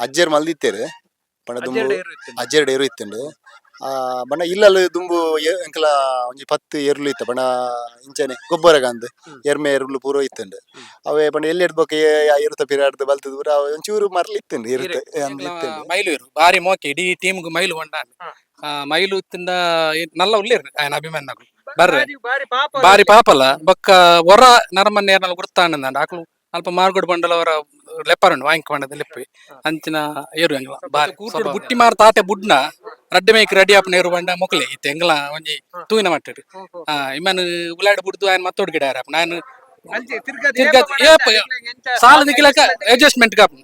ಅಜ್ಜೆರ್ ಮಲ್ದಿತ್ತೇರು ಪಂಡ ದುಂಬು. ಅಜ್ಜೆರ್ಡ ಏರು ಇತ್ತ್ಂಡ್. ಅಜ್ಜೆರ್ಡ ಎರು ಇತ್ತುಂಡು. ಬಣ್ಣ ಇಲ್ಲಲ್ ದುಂಬು ಎಂಕಲ ಒಂಜಿ 10 ಎರುಲು ಇತ್ತ. ಬಣ್ಣ ಇಂಚನೆ ಗೊಬ್ಬರಗಂದ್ ಎರ್ಮೆ ಎರುಲು ಪೂರ ಇತ್ತುಂಡು. ಅವೇ ಪಂಡ ಎಲ್ಲಿ ಬೊಕ ಎರುತ ಪಿರಾಡ್ದ್ ಬಲ್ತದ್ ಪೂರ ಅವೆ ಒಂಚೂರು ಮರ್ಲ್ ಇತ್ತುಂಡು ಎರುತ ಅಂದ್ ಇತ್ತುಂಡು. ಮೈಲು ಇರು ಬಾರಿ ಮೋಕೆ ಇಡೀ ಟೀಮ್ ಮೈಲು ಹೊಂಡ. ಮೈಲು ಇತ್ತಿಂದ ನಲ್ಲ ಉಲ್ಲೇರು ಆಯನ ಅಭಿಮಾನಿನಕುಲು ಬರ್ರೆ. ಬಾರಿ ಪಾಪ. ಬಾರಿ ಪಾಪಲ ಬೊಕ್ಕ ಹೊರ ನರಮನ್ಯ ಏರ್ನಲ ಗುರ್ತಾಂಡ ಆಕುಲು ಅಲ್ಪ ಮಾರ್ಗೋಡು ಬಂಡಲ ಅವರ ಲೆಪ್ಪರುಂಡು ವಾಂಕ್ ಪಂಡದ ಲೆಪ್ಪಿ ಅಂಚಿನ ಏರು ಎಂಗ್ಲ ಬಾರಿ ಕೂಟುಡು ಬುಟ್ಟಿ ಮಾರ್ ತಾತೆ ಬುಡ್ನ ರಡ್ಡೆ ಮೇಕ್ ರೆಡಿ ಆಪುನ ಏರು ಬಂಡ ಮೊಕ್ಲೆ ಇತ್ತೆ ಎಂಗ್ಲ ಒಂಜಿ ತೂಯಿನ ಮಟ್ಟಡು. ಇಮ್ಮನ್ ಉಲಾಡ್ ಬುಡ್ದು ಆಯನ್ ಮತ್ತೊಡ್ ಗಿಡ ಆರಪ್ಪ ನಾನು ಅಂಚೆ ತಿರ್ಗದ್ ತಿರ್ಗದ್ ಏಪ ಏಪ ಎಂಚ ಸಾಲ ದಿಕ್ಕಿಲಕ ಅಡ್ಜಸ್ಟ್ಮೆಂಟ್ ಕಾಪು.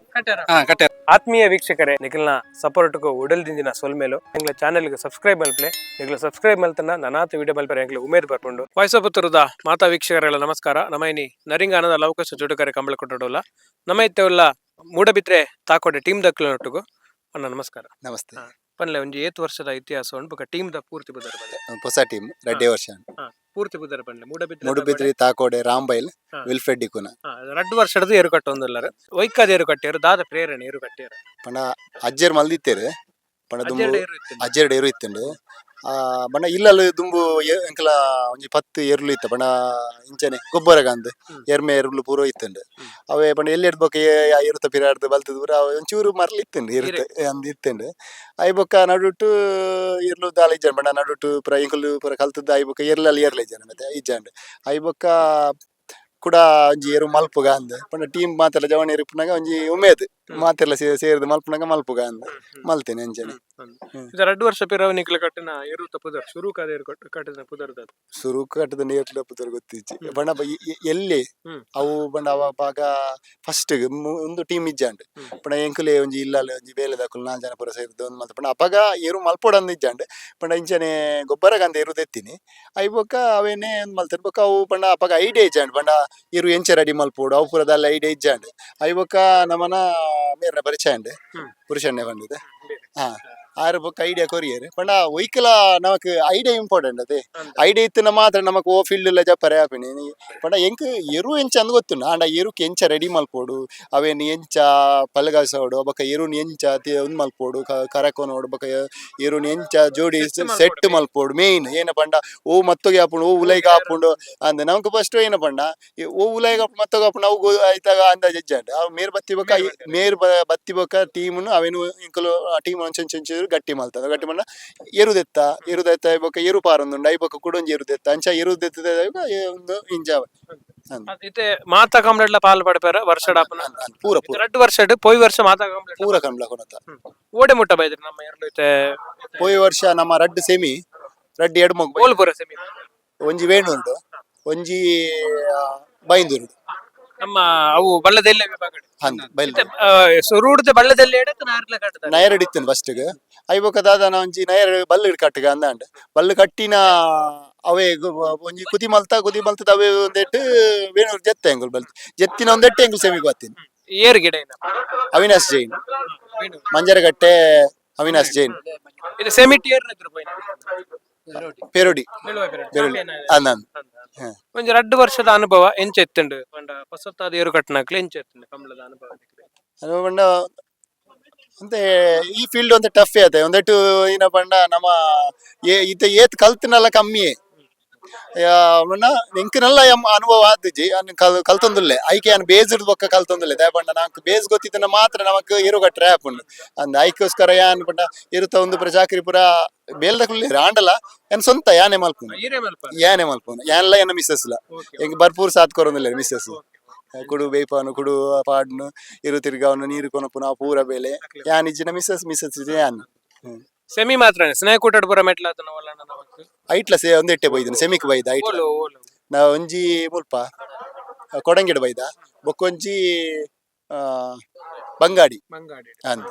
ಕಟ್ಟೆ. ಆತ್ಮೀಯ ವೀಕ್ಷಕರೇ, ನಿಖಲ್ನ ಸಪೋರ್ಟ್ಗೂ ಉಡಲ್ ದಿಂಜಿನ ಸೊಲ್ಮೇಲು. ಎಂಗ್ಲ ಚಾನೆಲ್ಗೆ ಸಬ್ಸ್ಕ್ರೈಬ್ ಮಲ್ಪ್ಲೆ. ನಿಗ್ಲ ಸಬ್ಸ್ಕ್ರೈಬ್ ಮಲ್ತನ ನನಾತ್ ವಿಡಿಯೋ ಮಲ್ಪರೆ ಎಂಗ್ಲ ಉಮೇದ್ ಬರ್ಪುಂಡು. ವಾಯ್ಸಪುತ್ತೂರುದ ಮಾತಾ ವೀಕ್ಷಕರೆಲ್ಲ ನಮಸ್ಕಾರ. ನಮ್ಮ ಇನಿ ನರಿಂಗಾನದ ಲವಕಶ ಜೋಡುಕರೆ ಕಂಬಳ ಕೊಟ್ಟಡೋಲ್ಲ. ನಮ್ಮ ಇತ್ತೆಲ್ಲ ಮೂಡಬಿದ್ರೆ ತಾಕೋಡೆ ಟೀಮ್ ದಕ್ಕಲೊಟ್ಟಿಗೂ. ಅಣ್ಣ, ನಮಸ್ಕಾರ. ನಮಸ್ತೆ. ಪನ್ಲೆ, ಒಂಜಿ ಏತ್ ವರ್ಷದ ಇತಿಹಾಸ ಉಂಡು ಬೊಕ ಟೀಮ್ ದ ಪೂರ್ತಿ ಬುದರ್ ಬನ್ಲೆ. ಹೊಸ ಟೀಮ್, ರಡ್ಡೆ ವರ್ಷ. ಪೂರ್ತಿ ಬುದರ್ ಬನ್ಲೆ, ಮೂಡಬಿದ್ರೆ. ಮೂಡುಬಿದ್ರಿ ತಾಕೋಡೆ ರಾಂಬೈಲ್. ವಿಲ್ಫ್ರೆಡ್ ಡಿಕುನ. ರಡ್ಡು ವರ್ಷದ ಏರು ಕಟ್ಟೊಂದುಲ್ಲಾರ. ವೈಕಾದ ಏರು ಕಟ್ಟಿಯರು, ದಾದ ಪ್ರೇರಣೆ ಏರು ಕಟ್ಟಿಯರು? ಪಂಡ ಅಜ್ಜೆರ್ ಮಲ್ದಿತ್ತೇರು ಪಂಡ ದುಂಬು. ಅಜ್ಜೆರ್ಡ ಏರು ಇತ್ತ್ಂಡ್. ಅಜ್ಜೆರ್ಡ ಎರು ಇತ್ತುಂಡು. ಬಣ್ಣ ಇಲ್ಲಲ್ ದುಂಬು ಎಂಕಲ ಒಂಜಿ 10 ಎರುಲು ಇತ್ತ. ಬಣ್ಣ ಇಂಚನೆ ಗೊಬ್ಬರಗಂದ್ ಎರ್ಮೆ ಎರುಲು ಪೂರ ಇತ್ತುಂಡು. ಅವೇ ಪಂಡ ಎಲ್ಲಿ ಬೊಕ ಎರುತ ಪಿರಾಡ್ದ್ ಬಲ್ತದ್ ಪೂರ ಅವೆ ಒಂಚೂರು ಮರ್ಲ್ ಇತ್ತುಂಡು ಎರುತ ಅಂದ್ ಇತ್ತುಂಡು. ಅಯ್ ಬೊಕ್ಕ ನಡುಟು ಎರ್ಲು ದಾಲ ಇಜ್ಜಾಂಡ್. ಬಣ್ಣ ನಡುಟು ಪೂರ ಎಂಕುಲು ಪೂರ ಕಲ್ತದ್ದು. ಅಯ್ ಬೊಕ್ಕ ಎರ್ಲಲ್ಲಿ ಎರ್ಲ ಇಜ್ಜಾಂಡ್ ಮತ್ತೆ ಇಜ್ಜಾಂಡ್. ಅಯ್ ಬೊಕ್ಕ ಕುಡ ಒಂಜಿ ಎರು ಮಲ್ಪುಗ ಅಂದ್ ಪಂಡ ಟೀಮ್ ಮಾತೆಲ್ಲ ಜವಣಿ ಇಪ್ಪುನಗ ಒಂಜಿ ಉಮೇದ್ ಮಾತೆಲ್ಲ ಸೇರ್ದ್ ಮಲ್ಪುನಗ ಮಲ್ಪುಗ ಅಂದ್ ಮಲ್ತೇನೆ ಅಂಚನೆ. ಇದು ರಡ್ಡು ವರ್ಷ ಪಿರವು ನಿಕ್ಲ ಕಟ್ಟಿನ ಏರುತ ಪುದರ್, ಸುರುಕಾದ ಏರು ಕಟ್ಟಿನ ಪುದರ್ ದಾದ? ಸುರು ಕಟ್ಟದ ನೇರ್ಲ ಪುದರ್ ಗೊತ್ತಿಜ್ಜಿ. ಬಣ್ಣ ಎಲ್ಲಿ ಅವು ಬಣ್ಣ ಅವ ಪಾಗ ಫಸ್ಟ್ ಒಂದು ಟೀಮ್ ಇಜ್ಜಾಂಡ್. ಪಂಡ ಎಂಕುಲೆ ಒಂಜಿ ಇಲ್ಲಲ್ ಒಂಜಿ ಬೇಲೆದಕುಲು ನಾಲ್ ಜನ ಪೂರ ಸೇರ್ದ್ ಒಂದ್ ಮಲ್ತ. ಪಂಡ ಅಪಗ ಏರು ಮಲ್ಪೊಡಂದ್ ಇಜ್ಜಾಂಡ್. ಪಂಡ ಇಂಚನೆ ಗೊಬ್ಬರಗಂದ ಎರು ದೆತ್ತಿನಿ. ಅಯ್ ಬೊಕ್ಕ ಅವೇನೆ ಒಂದ್ ಮಲ್ತೆರ್. ಬೊಕ್ಕ ಅವು ಪಂಡ ಅಪಗ ಐಡಿಯಾ ಇಜ್ಜಾಂಡ್. ಪಂಡ ಎರು ಎಂಚ ರೆಡಿ ಮಲ್ಪೊಡು ಅವು ಪೂರ ದಾಲ ಐಡಿಯಾ ಇಜ್ಜಾಂಡ್. ಅಯ್ ಬೊಕ್ಕ ನಮನ ಮೇರ್ನ ಪರಿಚಯ ಉಂಡು. ಪುರುಷಣ್ಣೆ ಪಂಡುದು. ಆರು ಬೊಕ್ಕ ಐಡಿಯಾ ಕೊರಿಯರ್. ಪಂಡ ಒಯ್ಕಲ ನಮಕ್ ಐಡಿಯಾ ಇಂಪಾರ್ಟೆಂಟ್ ಅದೇ. ಐಡಿಯಾ ಇತ್ತಿನ ಮಾತ್ರ ನಮಕ್ ಓ ಫೀಲ್ಡ್ ಎಲ್ಲ ಜಪ್ಪರೆ ಆಪಿನಿ. ಪಂಡ ಎಂಕ್ ಎರು ಎಂಚ ಅಂದ್ ಗೊತ್ತುಂಡು. ಆಂಡ ಎರುಕ್ ಎಂಚ ರೆಡಿ ಮಲ್ಪೊಡು, ಅವೇನ್ ಎಂಚ ಪಲಗಾಸೋಡು, ಬೊಕ್ಕ ಎರುನ್ ಎಂಚ ಉಂದ್ ಮಲ್ಪೊಡು, ಕರಕೊನೋಡು, ಬೊಕ್ಕ ಎರುನ್ ಎಂಚ ಜೋಡಿ ಸೆಟ್ ಸೆಟ್ ಮಲ್ಪೊಡು. ಮೇನ್ ಏನ ಪಂಡ ಓ ಮತ್ತೊಗೆ ಆಪುಂಡು, ಓ ಉಲೈಗ್ ಆಪುಂಡು ಅಂದ್ ನಮಕ್ ಫಸ್ಟ್ ಏನ ಪಂಡ ಓ ಉಲೈಗ್ ಆಪುಂಡು ಮತ್ತೊಗೆ ಆಪುಂಡು ಅವು ಐತಾಗ ಅಂದಾಜ್ ಇಜ್ಜಾಂಡ್. ಅವು ಮೇರ್ ಬತ್ತಿ ಬೊಕ್ಕ ಮೇರ್ ಬತ್ತಿ ಬೊಕ್ಕ ಟೀಮ್ನು ಅವೇನು ಎಂಕುಲು ಟೀಮ್ ಒಂಚೊಂಚೊಂಚೂರು ಗಟ್ಟಿ ಮಲ್ತದ. ಗಟ್ಟಿ ಮಲ್ನ ಎರುದೆತ್ತ ಎರುದೆತ್ತ ಬೊಕ್ಕ ಎರು ಪಾರೊಂದುಂಡು. I ಬೊಕ್ಕ ಕುಡೊಂಜಿ ಎರುದೆತ್ತ ಅಂಚ ಎರುದೆತ್ತದ ಒಂದು ಇಂಜ. ಇತ್ತೆ ಮಾತಾ ಕಂಪ್ಲೇಂಟ್ಲ ಪಾಲ್ ಪಡೆಪೇರ ವರ್ಷಡ್ ಆಪುನ? ಪೂರ ಪೂರ. ರಡ್ಡು ವರ್ಷಡ್, ಪೋಯಿ ವರ್ಷ ಮಾತಾ ಕಂಪ್ಲೇಂಟ್? ಪೂರ ಕಂಬ್ಲ ಕೊನತ. ಓಡೆ ಮುಟ್ಟ ಬೈದ್ರಿ ನಮ್ಮ ಎರ್ಲು ಇತ್ತೆ? ಪೋಯಿ ವರ್ಷ ನಮ್ಮ ರಡ್ಡ್ ಸೆಮಿ, ರಡ್ಡ್ ಎಡ್ಮಗ್. ಓಲ್ ಪೂರ ಸೆಮಿ? ಒಂಜಿ ವೇಣೂರುಡು, ಒಂಜಿ ಬೈಂದೂರುಡು. ನಮ್ಮ ಅವು ಬಳ್ಳದೆಲ್ಲೆ ವಿಭಾಗಡ್? ಅಂದ್ ಬೈಲ್. ಸುರುಡ್ದ ಬಳ್ಳದೆಲ್ಲೆ ಎಡಕ್ ನಾರ್ಲ ಕಟ್ಟದ? ನಯರಡ್ ಇತ್ತುಂಡು ಫಸ್ಟ್ ಗ್. I ಬೊಕ್ಕ ದಾದನ ಒಂಜಿ ನಯರ್ ಬಲ್ಲು ಕಟ್ಟುಗ ಅಂದಾಂಡ್. ಬಲ್ಲು ಕಟ್ಟಿನ ಅವೇ ಒಂಜಿ ಕುದಿ ಮಲ್ತ ಕುದಿ ಮಲ್ತದ ಅವೇ ಒಂದೆಟ್ಟು ವೇಣೂರು ಜೆತ್ತ ಎಂಗುಲ್ ಬಲ್ ಜೆತ್ತಿನ ಒಂದೆಟ್ಟು ಎಂಗುಲ್ ಸೆಮಿಗ್ ಬತ್ತೀನಿ. ಏರ್ ಗಿಡ ಏನ? ಅವಿನಾಶ್ ಜೈನ್, ಮಂಜರಗಟ್ಟೆ ಅವಿನಾಶ್ ಜೈನ್. ಇದು ಸೆಮಿ ಏರ್ ಇದ್ರು ಪೋಯಿನ? ಪೆರುಡಿ. ಪೆರುಡಿ ಅಂದ್. ಒಂಜಿ ರಡ್ಡು ವರ್ಷದ ಅನುಭವ ಎಂಚ ಇತ್ತುಂಡು? ಪಂಡ ಹೊಸತಾದ ಏರು ಕಟ್ಟನಾಕ್ಲೆ ಎಂಚ ಇತ್ತುಂಡು ಕಂಬಳದ ಅನುಭವ ನಿಕ್ಲೆ? ಅದು ಪಂಡ ಅಂತೆ ಈ ಫೀಲ್ಡ್ ಒಂತೆ ಟಫ್ ಆತೆ. ಒಂದೆಟ್ಟು ಏನ ಪಂಡ ನಮ್ಮ ಇತ್ತೆ ಏತ್ ಕಲ್ತಿನಲ್ಲ ಕಮ್ಮಿಯೇ. ಪಂಡ ಎಂಕನಲ್ಲ ಎಂ ಅನುಭವ ಆತಿಜಿ ಅನ್ ಕಲ್ತೊಂದುಲ್ಲೆ. ಐಕೆ ಯಾನ್ ಬೇಜ್ ಬೊಕ್ಕ ಕಲ್ತೊಂದುಲ್ಲೆ. ದಾಯೆ ಪಂಡ ನಾಕ್ ಬೇಜ್ ಗೊತ್ತಿತ್ತನ ಮಾತ್ರ ನಮಕ್ ಎರು ಕಟ್ರೆ ಆಪುಂಡು ಅಂದ್. ಐಕೋಸ್ಕರ ಯಾನ್ ಪಂಡ ಎರುತ ಒಂದು ಪುರ ಚಾಕ್ರಿ ಪುರ ಬೇಲ್ದಕುಲ್ಲೇರ್ ಆಂಡಲ ಯಾನ್ ಸ್ವಂತ ಯಾನೆ ಮಲ್ಪುನು. ಈರೇ ಮಲ್ಪ? ಯಾನೆ ಮಲ್ಪುನು, ಯಾನ್ಲ ಎನ್ನ ಮಿಸ್ಸೆಸ್ಲ. ಎಂಕ್ ಭರ್ಪೂರ್ ಸಾಥ್ ಕೊರೊಂದುಲ್ಲೆರ್ ಮಿಸ್ಸೆಸ್. ಕುಡು ಬೇಯ್ಪಾನು, ಕುಡು ಪಾಡ್ನು, ಇರು ತಿರ್ಗಾವನು, ನೀರು ಕೊನಪುನು, ಆ ಪೂರ ಬೇಲೆ ಯಾನ್ ಇಜ್ಜಿನ ಮಿಸ್ಸೆಸ್, ಮಿಸ್ಸೆಸ್ ಇಜ್ಜಿನ ಯಾನ್. ಸೆಮಿ ಮಾತ್ರ ಸ್ನೇಹ ಕೂಟಡ್ ಪೂರ ಮೆಟ್ಲಾತನ ಒಲ್ಲಣ್ಣ ನಮಕ್? ಐಟ್ಲ ಸೇ ಒಂದೆಟ್ಟೆ ಬೈದಿನ ಸೆಮಿಕ್ ಬೈದ ಐಟ್ಲ. ಓಲು ಓಲು? ನಾ ಒಂಜಿ ಮುಲ್ಪ ಕೊಡಂಗಿಡ ಬೈದ, ಬೊಕ್ಕೊಂಜಿ ಬಂಗಾಡಿ. ಬಂಗಾಡಿ. ಅಂದ್.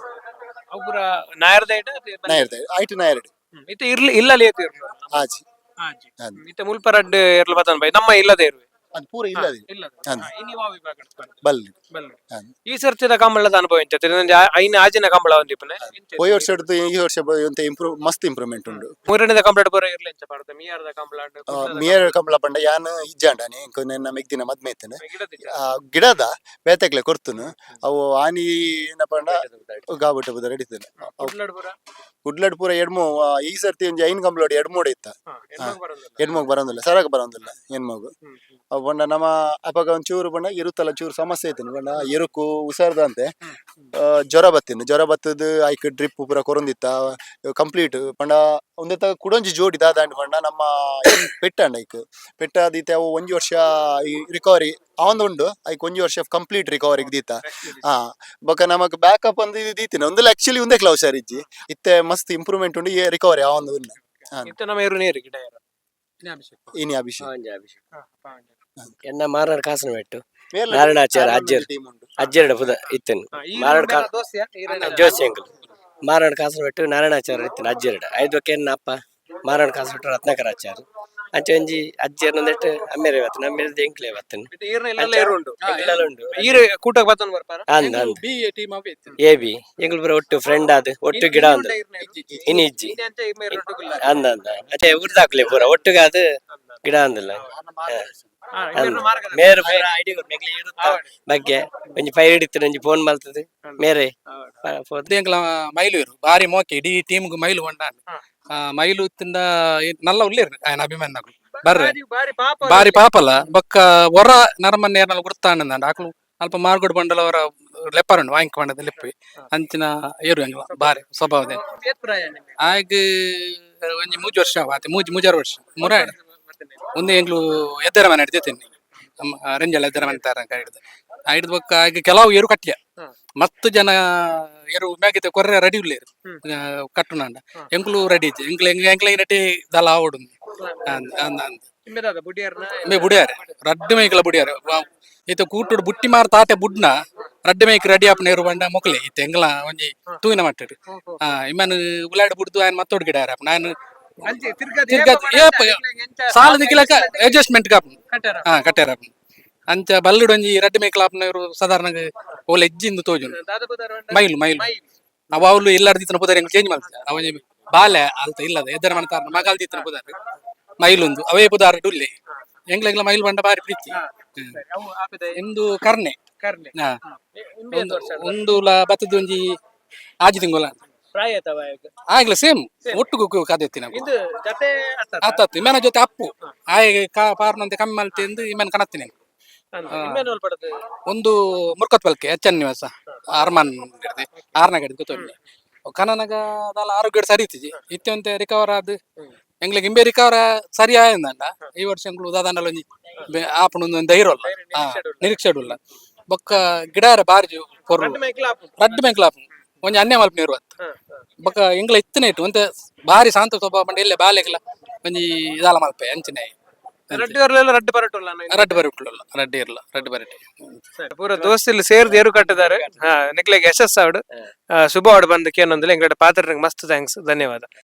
ಅವು ಪೂರ ನಾಯರ್ದ ಐಟ? ನಾಯರ್ದ ಐಟ್ ನಾಯರ್ಡ್. ಇತ್ತೆ ಇರ್ಲಿ ಇಲ್ಲ ಲೇತು ಇರ್ಲು? ಆಜಿ. ಆಜಿ. ಅಂದ್. ಇತ್ತೆ ಮುಲ್ಪ ರಡ್ಡ್ ಎರ್ಲು ಬತ್ತನ್ ಬೈ ನಮ್ಮ ಇಲ್ಲದ ಇರುವೆ. ಅದು ಪೂರ ಇಲ್ಲ ಅದು ಇಲ್ಲ. ಅಂದ್. ಇನಿ ವಾ ವಿಭಾಗ ಬಲ್ಲಿ. ಬಲ್ಲೆ. ಅಂದ್. ಈ ಸರ್ತಿದ ಕಂಬಳದ ಅನುಭವ ಎಂಚ ಐನ ಆಜಿನ ಕಂಬಳ ಒಂದಿಪ್ಪನೆ. ಪೋಯಿ ವರ್ಷ ಹಿಡ್ದು ಈ ವರ್ಷ ಒಂತೆ ಇಂಪ್ರೂವ್, ಮಸ್ತ್ ಇಂಪ್ರೂವ್ಮೆಂಟ್ ಉಂಡು. ಮೂರನೇದ ಕಂಪ್ಲೀಟ್ ಪೂರ ಇರ್ಲಿ ಎಂಚ ಪಾಡ್ದ ಮಿಯಾರದ ಕಂಬಳ? ಮಿಯರ್ ಕಂಬಳ ಪಂಡ ಯಾನ್ ಇಜ್ಜಾಂಡಾನೆ ನನ್ನ ಮೆಗ್ದಿನ ಮದ್ಮೆ ಇತ್ತೇನೆ. ಗಿಡದ ಬೇತೆಕ್ಲೆ ಕೊರ್ತುನು. ಅವು ಆನಿ ಏನಪ್ಪ ಪಂಡ ಗಾಬುಟ ಬುದ ಹಿಡಿತೇನೆ. ಕುಡ್ಲಡ್ ಪೂರ ಎಡ್ಮು. ಈ ಸರ್ತಿ ಒಂಜಿ ಐನ್ ಕಂಬಳೋಡು ಎಡ್ಮೋಡು ಇತ್ತ. ಎಡ್ಮೋಗ್ ಬರೋದಿಲ್ಲ, ಸರಾಗ ಬರೋದಿಲ್ಲ ಎನ್ಮೋಗು. ಅವು ಪಂಡ ನಮ್ಮ ಅಪಗ ಒಂಚೂರು ಪಂಡ ಇರುತ್ತಲ್ಲ, ಚೂರು ಸಮಸ್ಯೆ ಐತೇನೆ ಪಂಡ ಎರುಕು ಹುಷಾರ್ದಂತೆ. ಜ್ವರ ಬತ್ತಿನ, ಜ್ವರ ಬತ್ತದ ಐಕ್ ಡ್ರಿಪ್ ಪೂರ ಕೊರೊಂದಿತ್ತ ಕಂಪ್ಲೀಟ್. ಪಂಡ ಒಂದೇ ಕುಡೊಂಜಿ ಜೋಡಿ ದಾದಾಂಡ್ ಪಂಡ ನಮ್ಮ ಪೆಟ್ಟಾಂಡ ಐಕ್ ಪೆಟ್ಟಾದೀತೆ. ಅವು ಒಂಜಿ ವರ್ಷ ರಿಕವರಿ ಅವಂದು ಉಂಡು. ಐಕ್ ಒಂಜಿ ವರ್ಷ ಕಂಪ್ಲೀಟ್ ರಿಕವರಿ ದೀತ. ಹಾ, ಬೊಕ ನಮಕ್ ಬ್ಯಾಕಪ್ ಒಂದು ಇದು ದೀತಿನ ಒಂದಲ್ಲ. ಆಕ್ಚುಲಿ ಒಂದೇ ಕ್ಲೌ ಇಜ್ಜಿ. ಇತ್ತೆ ಮಸ್ತ್ ಇಂಪ್ರೂವ್ಮೆಂಟ್ ಉಂಡು, ರಿಕವರಿ ಅವಂದು ಉಂಡು. ಇತ್ತ ನಮ್ಮ ಎರು ನೇರು ಗಿಡ ಏರು. ಇನಿ ಅಭಿಷೇಕ್. ಎನ್ನ ಮಾರನಾಡ್ ಕಾಸನ ಬೆಟ್ಟು ನಾರಾಯಣಾಚಾರ್ಯ ಅಜ್ಜರ್. ಟೀಮ್ ಉಂಡು. ಅಜ್ಜರಡ ಪುದ ಇತ್ತನು ಮಾರನಾಡ್ ಕಾ ಜೋಶಿ ಅಂಕಲ್. ಮಾರನಾಡ್ ಕಾಸನ ಬೆಟ್ಟು ನಾರಾಯಣಾಚಾರ್ಯ ಇತ್ತನು ಅಜ್ಜರಡ ಐದು ಎನ್ನ ಅಪ್ಪ ಮಾರನಾಡ್ ಕಾಸನ ಬೆಟ್ಟು ರತ್ನಾಕರ ಆಚಾರ್ಯ. ಅಂಚೆ ಒಂಜಿ ಅಜ್ಜರ್ ಒಂದೆಟ್ಟು ಅಮ್ಮೇರೆ ಬತ್ತನ, ಅಮ್ಮೇರೆ ಎಂಕ್ಲೆ ಬತ್ತನು. ಉಂಡು. ಎಂಕ್ಲೆಲ್ಲ ಉಂಡು. ಈರು ಕೂಟಕ್ಕೆ ಬತ್ತನ್ ಬರ್ಪಾರ. ಅಂದ್ ಅಂದ್. B A team ಅವೇ ಇತ್ತು. ಎ ಬಿ ಎಂಕ್ಲು ಪೂರ ಒಟ್ಟು ಫ್ರೆಂಡ್ ಆದ್ ಒಟ್ಟು ಗಿಡ ಅಂದ್ ಇನಿ ಇಜ್ಜಿ. ಅಂದ ಅಂದ ಅದೇ ಊರ್ದಾಕ್ಲೆ ಪೂರ ಒಟ್ಟುಗಾದ ಗಿಡ ಅಂದಲ್ಲ. ಮೇರೆ ಪೂರ ಐಡಿ ಕೊರ್ಪು ಎಂಕ್ಲೆ ಇರುತ್ತ ಬಗ್ಗೆ ಒಂಜಿ ಫೈರ್ ಹಿಡಿತು, ಒಂಜಿ ಫೋನ್ ಮಲ್ತದೆ ಮೇರೆ ಫೋನ್. ಎಂಕ್ಲ ಮೈಲು ಇರು ಬಾರಿ ಮೋಕೆ. ಇಡೀ ಟೀಮ್ಗ್ ಮೈಲು ಹೊಂಡಾನ್. ಮೈಲು ತಿಂದ ನಲ್ಲ ಉಲ್ಲೇರು ಆಯನ ಅಭಿಮಾನಿಗಳು ಬರ್ರೆ. ಬಾರಿ ಪಾಪ. ಬಾರಿ ಪಾಪಲ. ಬೊಕ್ಕ ಒರ ನರಮನ್ನೇರ್ನಲ್ ಗುರ್ತಾಂಡ ಅಕ್ಲು ಅಲ್ಪ ಮಾರ್ಗೋಡ್ ಬಂಡಲ ಅವರ ಲೆಪ್ಪರುಂಡು ವಾಂಕ್ ಬಂಡದ ಲೆಪ್ಪಿ ಅಂಚಿನ ಏರು ಎಂಗ್ಲ ಬಾರಿ ಸ್ವಭಾವದ. ಆಗ ಒಂಜಿ ಮೂಜಿ ವರ್ಷ ಆತೆ, ಮೂಜಿ ಮೂಜಾರು ವರ್ಷ ಮುರ ಒಂದು ಎಂಗ್ಲು ಎದ್ದರ ಮನೆ ಹಿಡ್ದಿದ್ದೀನಿ ರಂಜಲ ಎದ್ದರ ಮನೆ ತರ ಹಿಡ್ದು ಹಿಡ್ದು. ಬೊಕ್ಕ ಆಗ ಕೆಲವು ಏರು ಕಟ್ಟಿಯ ಮಸ್ತ್ ಜನ ಏರು ಮ್ಯಾಗಿತ್ತೆ ಕೊರ್ರೆ ರೆಡಿ ಉಲ್ಲೇರು ಕಟ್ಟುನಾಂಡ. ಎಂಕ್ಲು ರೆಡಿ ಇಜ್ಜಿ. ಎಂಕ್ಲು ಎಂಕ್ಲ ಎಂಕ್ಲ ನಟಿ ದಲ ಆವಡು ಅಂದ್ ಅಂದ್ ಅಂದ್. ಮೇ ಬುಡಿಯಾರೆ, ರಡ್ಡು ಮೇಕಲ ಬುಡಿಯಾರೆ. ಇತ್ತೆ ಕೂಟುಡು ಬುಟ್ಟಿ ಮಾರ್ ತಾತೆ ಬುಡ್ನ ರಡ್ಡು ಮೇಕ್ ರೆಡಿ ಆಪನ ಏರು ಬಂಡ ಮೊಕ್ಲೆ. ಇತ್ತೆ ಎಂಗ್ಲ ಒಂಜಿ ತೂಯಿನ ಮಟ್ಟಡು ಇಮ್ಮನ್ ಉಲಾಡ್ ಬುಡ್ದು ಆಯನ್ ಮತ್ತೊಡ್ ಗಿಡ ಆಪನ ಆಯನ್ ತಿರ್ಗಾ ಏಪ ಸಾಲ ದಿಕ್ಕಿಲಕ ಅಡ್ಜಸ್ಟ್ಮೆಂಟ್ ಕಾಪು. ಹಾ, ಕಟ್ಟಾರ ಆಪುಂಡು. ಅಂಚ ಬಲ್ಲುಡು ಒಂಜಿ ರಡ್ಡು ಮೇಕಲ ಆಪನ ಇವರು ಸಾಧಾರಣ ಓಲ ಎಜ್ಜಿಂದು ತೋಜುಂಡು. ಮೈಲು ಮೈಲು ಅವ ಅವ್ಲು ಎಲ್ಲಾರ್ದು ದಿತ್ತನ ಪುದರ್ ಎಂಕ್ ಚೇಂಜ್ ಮಲ್ತ. ಅವ ಒಂಜಿ ಬಾಲೆ ಅಲ್ತ ಇಲ್ಲದ ಎದ್ದರ ಮನೆ ಮಗಾಲ್ ದಿತ್ತನ ಪುದರ್ ಮೈಲುಂದು. ಅವೇ ಪುದಾರ್ ಡುಲ್ಲೆ. ಎಂಗ್ಲ ಎಂಗ್ಲ ಮೈಲು ಬಂಡ ಬಾರಿ ಪ್ರೀತಿ. ಎಂದು ಕರ್ನೆ. ಹಾ. ಒಂದು ಬತ್ತದ ಒಂಜಿ ಆಜಿ ತಿಂಗೊಲ ಆಗ್ಲ ಸೇಮ್ ಒಟ್ಟು ಕದೆತ್ತಿ ನಾವು. ಆತತ್ತು ಇಮ್ಮನ ಜೊತೆ ಅಪ್ಪು ಆಯೆ ಕಾ ಪಾರ್ನಂತೆ ಕಮ್ಮಿ ಮಲ್ತೆ ಎಂದು ಇಮ್ಮನ ಕಣತ್ತೀನಿ. ಒಂದು ಮುರ್ಕತ್ ಬಲ್ಕೆ ಎಚ್ ಎನ್ ನಿವಾಸ ಅರ್ಮಾನ್ ಹಿಡ್ದೆ ಆರ್ನ ಗಡಿದ್ ಗೊತ್ತೊಂದು ಕನನಗ ದಾಲ ಆರೋಗ್ಯ ಸರಿ ಇತ್ತಿಜಿ. ಇತ್ತೆ ರಿಕವರ್ ಆದ್ ಎಂಗ್ಲಿಗೆ ಇಂಬೆ ರಿಕವರ್ ಸರಿ ಆಯಂದಂಡ. ಈ ವರ್ಷ ಎಂಗ್ಲು ದಾದಾಂಡಲ ಒಂಜಿ ಆಪುಂಡು ಒಂದು ಧೈರ್ಯ ಉಲ್ಲ, ನಿರೀಕ್ಷೆ ಉಲ್ಲ. ಬೊಕ್ಕ ಗಿಡಾರ ಬಾರಿ ಪೊರ್ಲು ರಡ್ಡ್ ಮೇಕ್ಲ ಆಪುಂಡು. ಒಂಜಿ ಅನ್ಯ ಮಲ್ಪ ನೀರು ಅತ್ತು. ಬೊಕ್ಕ ಎಂಗ್ಲ ಇತ್ತನೇ ಇಟ್ಟು ಒಂತೆ ಬಾರಿ ಶಾಂತ ಸ್ವಭಾವ ಪಂಡ ಇಲ್ಲ ಬಾಲೆಗ್ಲ ಒಂಜಿ ಇದಾಲ ಮಲ್ಪೆ ಅಂಚನೆ. ರಡ್ಡು ಇರ್ಲಿಲ್ಲ, ರಡ್ಡು ಪರಟುಲ್ಲ. ರಡ್ಡ್ ಬರಿ ಉಟ್ಟುಲ್ಲ, ರಡ್ಡ್ ಇರ್ಲ, ರಡ್ಡ್ ಬರಟಿ. ಪೂರ ದೋಸ್ತಿಲ್ ಸೇರ್ದು ಏರು ಕಟ್ಟಿದ್ದಾರೆ. ಹಾ, ನಿಕ್ಲೆಗ್ ಯಶಸ್ಸು ಆವಡು, ಶುಭ ಆವಡು ಬಂದು ಕೇನೊಂದಿಲ್ಲ. ಎಂಗಡ ಪಾತ್ರ ಮಸ್ತ್ thanks, ಧನ್ಯವಾದ.